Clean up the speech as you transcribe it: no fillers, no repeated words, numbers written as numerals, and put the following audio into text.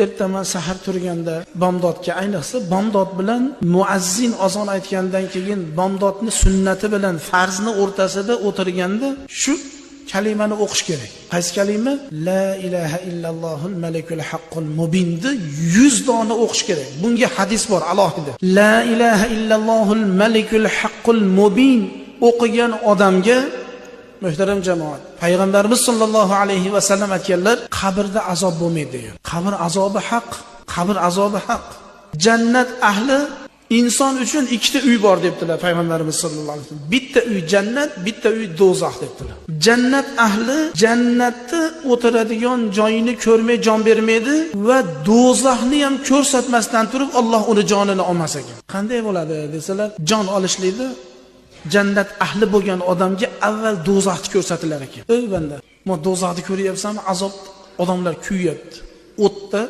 Ertaman sahar turganda bomdodga, ayniqsa bomdod bilan muazzin azon aytgandan keyin bomdodni sunnati bilan farzni o'rtasida o'tirganda shu kalimani o'qish kerak. Qaysi kalima? La ilaha illallohul malikul haqqul mubinni 100 dona o'qish kerak. Bunga hadis bor alohida. La ilaha illallohul malikul haqqul mubin o'qigan odamga, muhtaram jamoat, payg'ambarimiz sollallohu alayhi va sallam aytganlar, qabrda azob bo'lmaydi degan. Qabr azobi haq, qabr azobi haq. Jannat ahli inson uchun ikkita uy bor debdilar payg'ambarimiz sollallohu alayhi vasallam. Bitta uy jannat, bitta uy do'zax debdilar. Jannat ahli jannatda o'tiradigan joyini ko'rmay jon bermaydi va do'zaxni ham ko'rsatmasdan turib Alloh uni jonini olmas ekan. Qanday bo'ladi desalar, jon olishlikda jannat ahli bo'lgan odamga avval do'zaxni ko'rsatilar ekan. Ey banda, mo do'zaxni ko'ryapsanmi? Azob, odamlar kuyapti. O'tda.